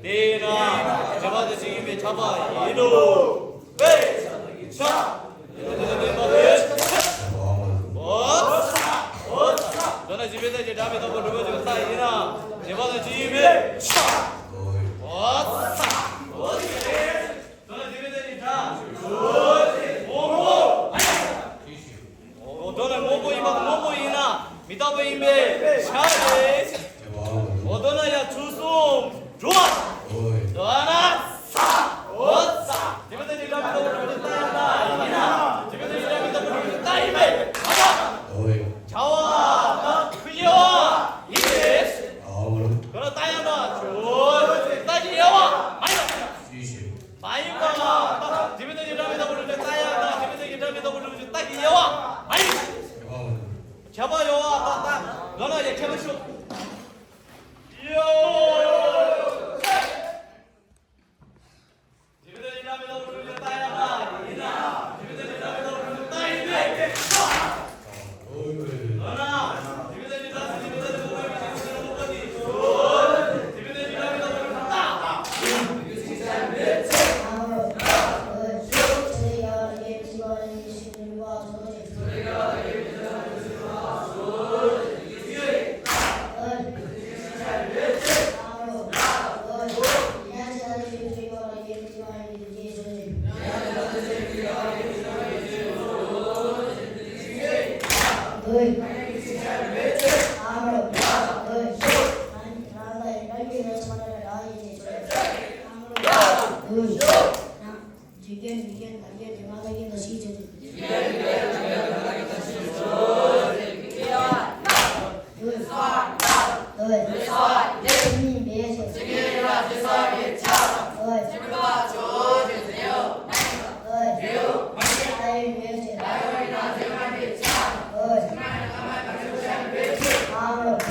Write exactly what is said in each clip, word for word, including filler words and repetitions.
དེས་ན་བྱེད་པ་དང་གཅིག་ཡིན་པས་ཁྱབ་པ་ཡིན་ནོ། དཔེ་ཆ་དང་ཡིག་ཆ། དེ་ལ་དེ་ལ་མེད་པ་ལས། འོ་ས། འོ་ས། དོན་ལ་བྱེད་པའི་ལྟ་ཅི་འདྲ་མི་རྟག་པ་སྒྲུབ་པ་ཅིག་རྟགས་ཡིན་ན། བྱེད་པ་དང་གཅིག་ཡིན་པས་ཁྱབ། འོ་ས། འོ་ས། དོན་ལ་བྱེད་པའི་ལྟ་ཅི་འདྲ། འོ་ས། འོ་ས། འོ་དོན་ལ་དངོས་པོ་ཡིན་པ་དང་དངོས་པོ་ཡིན་ན་མི་རྟག་པ་ཡིན་པས་ཁྱབ་རེད། འོ་དོན་ལ་ཡང་ཚུལ་གསུམ་སྒྲུབ་པ། འོ་དོན་ལ་ས། འོ་ས། དེ་མི་ལྟ་ཅི་འདྲ་མི་རྟག་པ་སྒྲུབ་པ་ཅིག་རྟགས་ཡང་ན་ཡིན་ན། དེ་མི་ལྟ་ཅི་འདྲ་མི་རྟག་པ་སྒྲུབ་པ་ཅིག་རྟགས་ཡིན་པས་ཁྱབ། འོ་ཁྱབ་པ་དང་ཁུ་དབྱེ་བ་ཡིན་པས། འོ་དོན་ལ་རྟགས་ཡང་ན་ཆོས་ཅན། རྟགས་ཀྱི་དབྱེ་བ་མ་ཡིན་པ། མ་ཡིན་པ་ལ་རྟགས་དེ་མི་ལྟ་ཅི་འདྲ་མི་རྟག་པ་སྒྲུབ་པ་ཅིག་རྟགས་ཡང་ན། དེ་མི་ལྟ་ཅི་འདྲ་མི་རྟག་པ་སྒྲུབ་པ་ཅིག་རྟགས་ཀྱི་དབྱེ་བ་མ་ཡིན། ཁྱབ་པ་ཡོད་པ་དང་། ད་ལ་ཡ་ཁྱད་པར་ཤོག་འཇིག་རྟེན་མི་རྟག་པ་ཡིན་པ་ཤེས་བྱ་སྟེ། འདོད། འདོད། ཚིག་ཉིད་མེད་ཕྱིར། འདོད། འདོད། ལྟ་བའི་མེད་ཕྱིར། འདོད། ཨ་རོ། འདོད།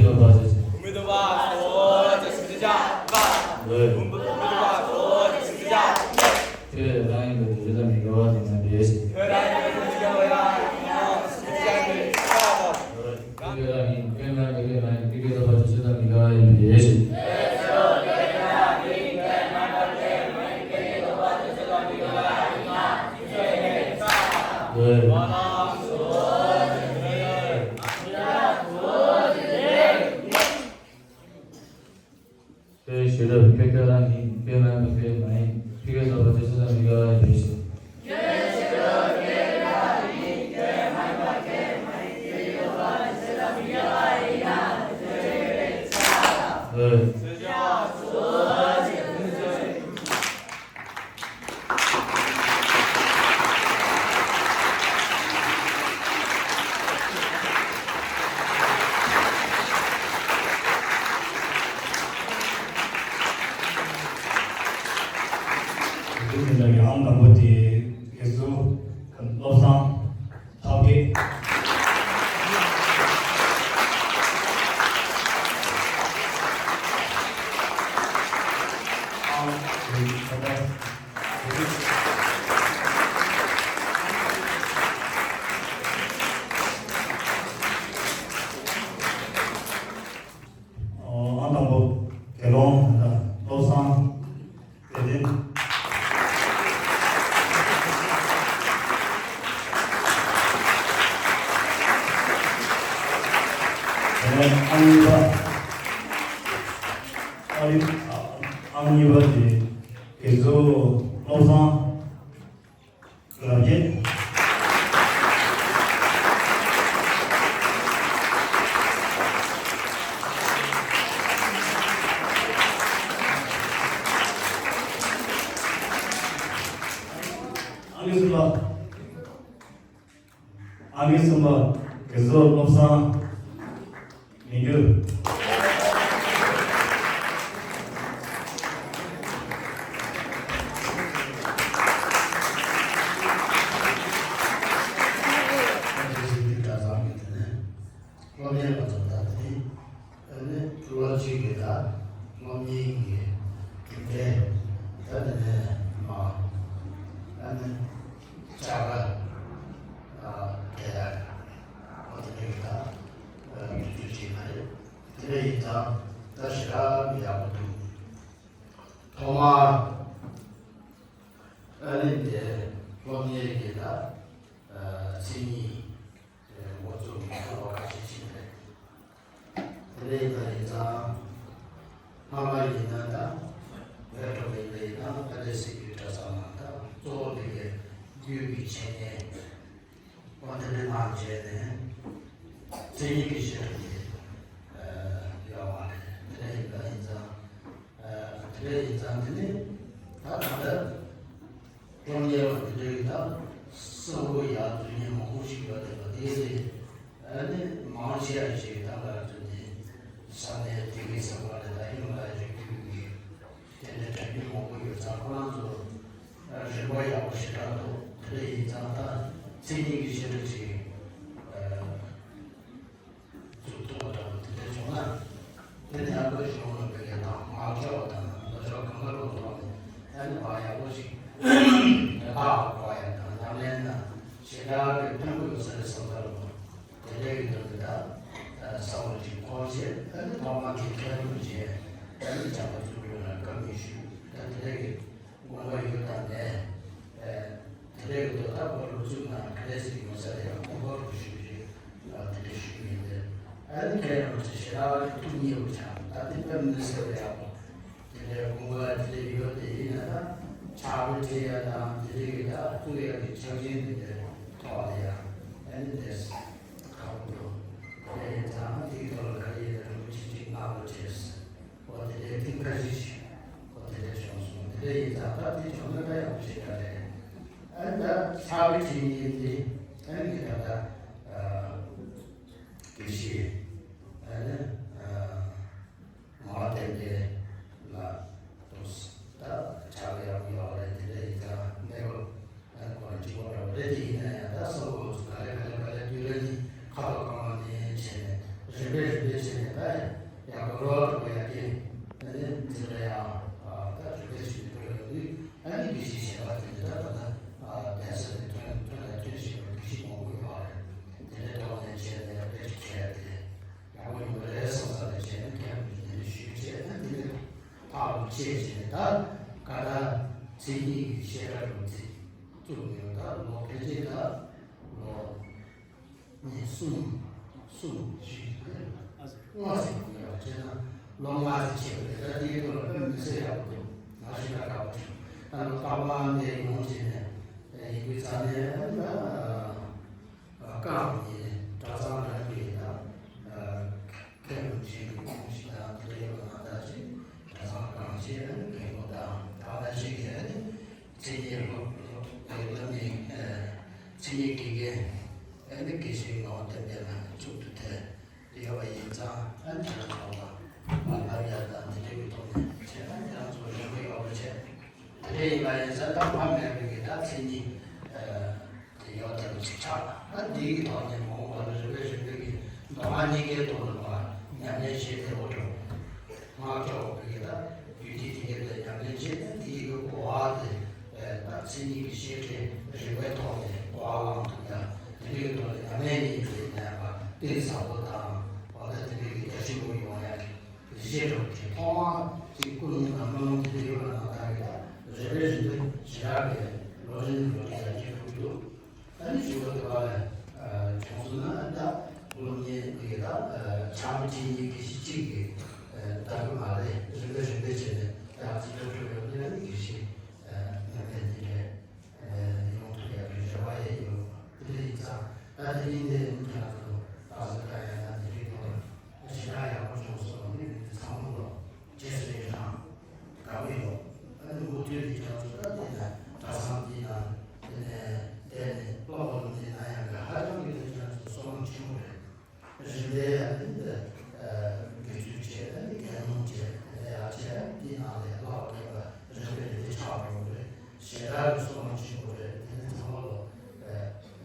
བ་ཚུགས་ཅན། འདོད། འདོད། བུམ་པ་སོགས་ཀྱི་སེམས་ཅན་ལྔ། འདོད། བུམ་པ་སོགས་ཀྱི་སེམས་ཅན་ལྔ། ཁྱོད་རང་ཡིན་པའི་དོན་ཇི་ལྟར་མི་འགལ་བ་དེ་ན་འདོད་ཅིང་། ཁྱོད་རང་ཡིན་པའི་དོན་ཇི་ལྟར་མི་འགལ་བ་དེ་ན་འདོད་ཅིང་། འདོད། དེ་ཞེས་རབ་ཀྱི་ཁྱོད་རང་ཉིད་ཀྱི་མན་པ་ཀྱི་མ་ཡིན་ཕི་ཀའི་ལྟ་བ་དེ་ཚོ་དང་མི་འགལ་བ་ཡིན་པའི་ཕྱིར། འདོད། གཉིས་པ། ཨ་རི་ཨང་གཉིས་པ་དེ་དགེ་ཚུལ་བློ་བཟང་རབ་རྒྱས། ཨང་གཉིས་གསུམ་པ། ཨང་གཉིས་གསུམ་པ་དགེ་ཚུལ་བློ་བཟང་མི་འགྱུར། སློབ་གཉེར་བ་ཚོ་ད་དེ་ནི་ཨ་ནི་ཕྲུ་གུ་གཅིག་གིས་ད་སློབ་གཉེར་གྱི་གྲུབ་འབྲས་ད་དེ་ནས་མ་ཨ་ནི་བྱ་དགའ་ཨ་དེ་ཡ་ཨ་དེ་ནས་ད་ཨ་དུས་ཚོད་ཅིག་ན་རེད། དེ་འདྲ་ཡིན་ཙང་ད་ཞེ་དྲག་ཡག་པོ་འདུག་ཐོག་མར་ཨ་ནི་དེ་སློབ་གཉེར་གྱི་ད་ཨ་མཚན་ཉིད་འགོ་བཙུགས་ནས་ལོ་ཁ་ཤས་ཕྱིན་པ་རེད། དེ་འདྲ་ཡིན་ཙང་སྔ་མ་ཡིན་ན་ད་བོད་ཀྱི་རིག་གནས་ཡིན་ན་ད་ལྟའི་སྲིད་བྱུས་གྲྭ་ཚང་ནང་ད་གཙོ་བོ་དེ་གའི་རྒྱུད་ཀྱི་འཆད་ཉན་འོ་དེ་འདྲ་གནང་བྱས་ནས་མཚན་ཉིད་ཀྱི་བཤད་སྒྲུབ་དེ་ཡོད་མ་རེད། དེ་འདྲ་ཡིན་པ་ཡིན་ཙང་དེ་འདྲ་ཡིན་ཙང་དེ་ནི་ད་ད་ལྟ། སློབ་གཉེར་བ་འདི་འདྲའི་ད་གསོན་པོ་ཡག་རྫུན་ཉེས་མང་པོ་ཞིག་ཡོད་བསྡད་པ་དེ་རེད། ཨ་ནི་མང་ཆེ་བ་ཞིག་ད་ང་ཚོ་ནི་ས་གནས་དེ་གའི་ས་ཁུལ་ལ་ད་ཧི་མ་ལ་ཡའི་རི་རྒྱུད་ཀྱི་དེ་འདྲའི་གྲྭ་རྒྱུན་མང་པོ་ཡོད་ཙང་ཁོ་རང་ཚོ་རིག་པ་ཡག་པོ་ཞེ་དྲག་འདུག་དེ་འདྲ་ཡིན་ཙང་ད་མཚན་ཉིད་ཀྱི་བཤད་སྒྲུབ་ཅིག་ཚུགས་ཐུབ་པ་འདྲ་པོ་དེ་འདྲ་བྱུང་ན། དེ་ནས་ཨ་ཁུ་གཞུང་ལ་བོད་སྐད་དང་མང་ཚོགས་དང་ལོ་ཆོག་གང་ག་རུ་ཐོག་ནས་ཨ་ནི་བག་ཡག་པོ་ཞིག་དེ་དག་བག་ཡག་དང་ཉམས་ལེན་དང་ཞེ་དྲག་གི་ཕན་པོ་ཡོད་ས་རེད་བསམ་ས་རུ་དེ་འདྲ་གི་དོན་དུ་ད་བསམ་བློ་ཅིག་འཁོར་བྱས་ཨ་ནི་ཐོག་མ་གི་ཁྱད་ལུགས་བྱས་ཨ་ནི་བྱ་བ་ཚུགས་ཡོང་ན་བཀའ་མོལ་ཞུས་ད་དེ་འདྲ་གི་དགོངས་པ་ཡོད་དམ་མེད། དེ་འདྲའི་ཐོག་ད་བར་རུ་བཙུགས་ན་ག་རེ་ཟེར་ཡོང་ས་རེད། ཡང་དགོངས་པ་རུ་ཞུ་རེད། དེ་འདྲ་ཞུ་ཡིན་ཏེ། ཨ་ནི་ཁྱེད་རང་ཚོ་ཞེ་དྲག་ཐུགས་མཉེས་པོ་ཆགས་ད་དེ་དཔེ་མི་སྲིད་པ་ཡག་པོ། དེ་འདྲའི་དགོངས་པ་དེ་འདྲ་ཡོད་དེ་ཡིན་ན་ད་ཕྱག་དཔེ་བྲིས་ཡ་དང་དེ་འདྲའི་ད་བཙུགས་ཡ་གི་ཆ་རྐྱེན་དེ་འདྲའི་ཐོག་ལ་ཡང་ཨ་ནི་དེ་ཁག་པོ་འདུག་དེ་འདྲ་ཡིན་ཙང་དེའི་ཐོག་ལ་ག་རེ་ཡིན་ན་རིན་པོ་ཆེ་གཅིག་གནང་རོགས་བྱས། ཨོ་དེ་འདྲའི་ཐེངས་ཁ་ཤས་ཤིག་ཨོ་དེ་འདྲ་བྱུང་སོང་། དེ་འདྲ་ཡིན་ཙང་ད་དེ་བྱུང་ན་ད་ཡག་པོ་ཞེ་དྲག་རེད། ཨ་ནི་ད་ཕྱག་དཔེ་བྲིས་མཁན་དེ་ཨ་ནི་ད་ལྟ་དགེ་བཤེས་ཨ་ནི་ངག་དབང་བསྟན་འཕེལ་ལགས་དང་ད་ཕྱག་དཔེ་ཡག་པོ་ཡོད་རེད། དེ་འདྲ་ཡིན་ཙང་གནས་བབ། ཨ་ཁོ་རང་གཅིག་པོ་འདྲ་བོ་རེད། དེ་ཡིན་ན་ཡང་ད་གསར་འགོད་ཚོ་ག་ལེ་ག་ལེ་ག་ལེ་དུས་རབས་ནི་ཁ་དོག་གང་ལ་ནས་བྱས་ནས་རིམ་པས་རིམ་པས་བྱས་ནས་ད་ཡག་པོ་རོགས་འགྲོ་བ་ཡག་གི་ཨ་ནི་འཛིན་གྲྭ་ཡང་ད་རིམ་པས་བྱས་ནས་འགྲོ་ཡོང་དུས་ཨ་ནི་དགེ་བཤེས་གཞན་པ་དེ་འདྲ་ད་ད་གདན་ས་ནས་ཐོན་ཐོན་ལ་ཐོན་བཞིན་པ་དགེ་བཤེས་མང་པོ་ཡོད་པ་རེད། དེ་འདྲའི་ཐོག་ནས་བྱས་ནས་རིམ་པས་བྱས་ཏེ་ཡག་པོ་ཡོང་གི་རེད་བསམ་ས་ནས་བྱས་ནས་མཁན་པོ་དེ་འདྲ་ཞུས་བྱས་ན་དེ་འདྲ། ཕར་ལ་བཤད་བྱས་ནས་ད་ག་ད་མཚན་ཉིད་ཀྱི་བཤད་གྲྭ་རུ་བརྩི་བཙུགས་ནས་ད་ལོ་ཕལ་ཆེར་ད་ལོ་ཉེར་གསུམ་གསུམ་བཞི་ལྔ་ཟེར་གྱི་ཡོད་པ་བྱས་ན་ལོ་ལྔ་ཙམ་ཕྱིན་པ་རེད། ད་དེའི་ཐོག་ལ་དཔེ་མི་སྲིད་ཡག་པོ་འདུག་ང་ཞེ་དྲག་དགའ་པོ་བྱུང་། ད་ལོ་རྟག་པར་འདིར་ཡོང་བྱས་ནས་ཡིན་དུས་ཙང་ནས་ད། རྐང་གཉིས་གྲྭ་ཚང་རང་གི་ད་མཁན་སློབ་ཆེན་གྱི་ཁོངས་ཤིག་དང་དེ་འདྲ་ཡོད་པ་ན་ད་ཅིག་གྲྭ་ཚང་རྐང་ཆེན་མཁན་པོ་དང་ད་ལྟ་ཞིག་གི་ཨ་ནི་མཚན་ཉིད་སློབ་སློབ་སློབ་གཉེར་མཚན་ཉིད་དགེ་རྒན་ཨ་ནི་དགེ་བཤེས་ངག་དབང་བསྟན་འཕེལ་ལགས་མཇུག་ཏུ་ཐད་ཡོད་པ་ཡིན་ཙང་ཨ་ནི་ཁྱེད་རང་ཚོ་ལ་མ་ལབ་ཡ་དང་དེ་འདྲ་གི་ཐོག་ནས་བྱས་ན་ཁྱེད་རང་ཚོ་རིན་པོ་ཡོད་པ་བྱས། དེ་འདྲ་ཡིན་པ་ཡིན་ཙང་ད་ཕ་མེས་པོ་གི་ད་མཚན་ཉིད་དེ་ཡོད་དེ་རུ་ཅིག་ཆགས། ད་འདིའི་ཐོག་ནས་མ་འོངས་པ་ལ་རིམ་པས་རིམ་པས་ཀྱི་མདོ་སྔགས་གཉིས་ཀའི་ཐོག་ལ་མར་ཉམས་ལེན་བྱེད་བདེ་པོ་འགྲོ། སྔགས་ཕྱོགས་ཀྱི་ད་རྒྱུད་སྡེ་དེ་གའི་ཐོག་ཉམས་ལེན་བྱེད་ན་འདིའི་གི་གོ་བ་དེ་ད་མཚན་ཉིད་ཀྱི་བཤད་གྲྭའི་རིམ་པའི་ཐོག་ནས་གོ་བ་བླངས་ཐུབ་ཡ། དེ་འདྲའི་ཐོག་ནས་ཉམས་ལེན་གཉིས་ཀྱི་ནས་ཡང་གཏིང་ཟབ་པོ་དང་འོ་ད་དེ་འདྲའི་གི་རྒྱ་ཆེན་པོ་ཡོང་ཡ་གི། བཞེས་རོགས་ཀྱི་ཐོག་མ་གཅིག་ཀུན་སློང་དང་སྨོན་ལམ་དེ་འདྲ་ཡོད་པ་ན་ད་གི་ད་རེ་རེ་རེ་རེ་ཞེ་དྲག་གི་ལོ་རེ་ནས་ལོ་རེ་ཡར་རྒྱས་འགྲོ་གི་འདུག་ད་ནི་ཞུ་བ་དེ་བ་ལ་བྱུང་སོང་ན་ད་ སློབ་གཉེར་གྱི་ད་ཕྱག་དཔེ་ཁྲིད་མཁན་དགེ་བཤེས་གཅིག་གིས་ལྟ་གི་མ་རེད། རིམ་པས་རིམ་པས་བྱས་ནས་ཡར་རྩིས་སྤྲོད་ཐུབ་ཡོད་ན་དགེ་བཤེས་མཉམ་འབྲེལ་འདི་རེད། ཡོང་ཐུབ་ཡག་གི་རེ་བ་ཡང་ཡོད། དེ་འདྲ་ཡིན་ཙང་ད་དེ་རིང་འདི་ཁྱེད་རང་ཚོ་ད་གཟོད་ད་ཡང་ན་དེ་རིང་ཐོག་ཞེ་དྲག་ཡག་པོ་བྱུང་སོང་། མི་རེ་ཚང་མ་ལོ་རྗེས་སུ་ཡི་རང་དགའ་པོ་ཡོད། ཨ་ནི་མུ་མཐུད་དེ་ཁྱེད་རང་ཚོ་ད་དེ་ན་གྲྭ་ཚང་འདི་ན་དེ་ནས་བསྡད་ནས་སློབ་སྦྱོང་འདི་ན་ཡང་གི་ཧ་ཅང་གི་དེ་ཁྱེད་རང་ཚོ་བསོད་ནམས་ཆེན་པོ་རེད། རིམ་པས་ཡང་ནི་འདི་དགེ་ཚུལ་བྱས་ནི་གད་མོ་བྱས་ནི་ཡང་བྱས་འདི་ནང་ལས་ལྷག་པའི་རིམ་པས་རིམ་པས་ཆགས་འགྲོ་གི་རེད། ཞེ་དྲག་གི་བསོད་ནམས་ཆེན་པོ་རེད། དེ་ནི་ཚང་མ་ལོ་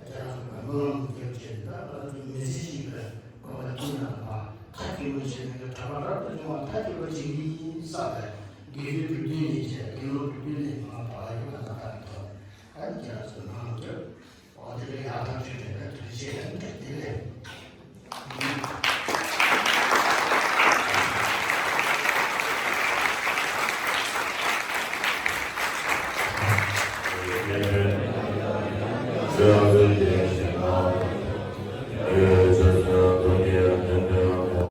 ཁྱེད་རང་ཚོ་གི་སྨོན་ལམ་རྒྱབ་བྱས་ནི་ད་ང་ཚོ་མི་ཚེ་གཅིག་གི་དགོན་པ་འདི་ནང་ལ་མཐའ་འཁྱོལ་བ་བྱས་ནི་གི་གྲྭ་པ་རབ་ཏུ་བྱུང་བ་མཐའ་འཁྱོལ་བ་བྱེད་ཀྱི་ཡིན་བསམ་པའི་དགེ་ཚུལ་དུས་སྟོན་ནས་བྱས་དགེ་སློང་དུས་སྟོན་ནས་ང་ལ་བག་ཡོད་པ་ན་ད་གི་ཐོག་ནས་ཨ་ནི་ཁྱེད་རང་ཚོ་ནང་ལ་འདོད། འོ་དེ་ལས་ཡག་ཐག་ཆོད་བྱས་ན་ཐུགས་རྗེ་ཆེ། དེ་ལས།